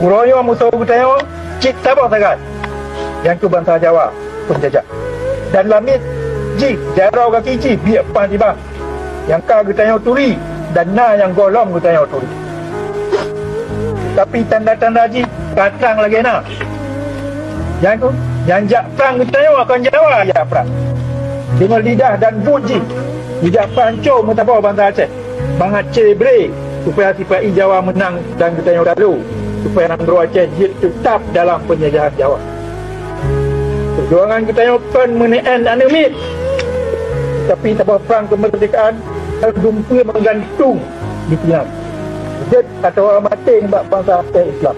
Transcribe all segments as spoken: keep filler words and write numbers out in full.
Uroe nyoe musoh geutanyoe cit saboh sagai, nyang keuh bansa Jawa peunjajah. Dan lamiet jih, jaroe gaki jih biek prang tibang, nyang ka geutanyoe turi dan na nyang gohlom geutanyoe turi. Tapi tanda-tanda jih ka trang lagée na. Nyang keuh, nyang jak prang geutanyoe kon Jawa jak prang. Deungon lidah dan buet jih, ijak prang cok meusaboh bansa Aceh. Mangat cre bre, supaya sipa-i Jawa meunang dan geutanyoe talo, supaya nanggroe Aceh jeuet teutab dalam peunjajahan Jawa. Peujuangan geutanyoe kon meuneu'en aneuk miet, tapi saboh prang keumeurdekaan ka dumpeue meugantung di sinan. Jeuet atawa maté nibak bansa Aceh Islam.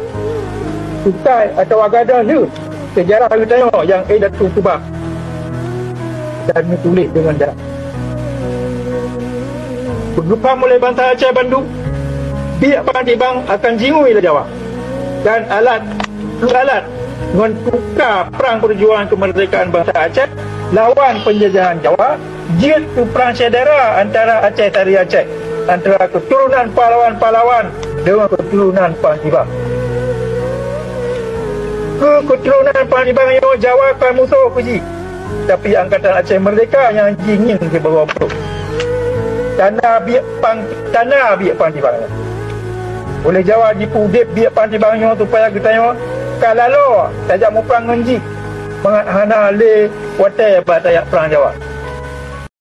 Ukai atawa gadôh lheueh seujarah geutanyoe nyang éh datu keubah dan neutuléh deungon darah. Peugupam oleh bansa Aceh bandum, biek prang tibang akan jingui lé Jawa. Dan alat, alat ngon tuka prang peujuangan keumeurdekaan bansa Aceh lawan peunjajahan Jawa jeuet keu prang syedara antara Aceh Sari Aceh, antara keuturonan pahlawan-pahlawan deungon keuturonan prang tibang. Keu keuturonan prang tibang nyoe Jawa kon musoh keu jih, tapi Angkatan Aceh Meurdeka nyang jingin sibagoe brok. Tanda biek pang, tanda biek prang tibang nyoe. Oleh Jawa jipeuudeb biek prang tibang nyoe supaya geutanyoe ka laloe tajak muprang ngon jih, mangat hana lé watée bak tajak prang Jawa.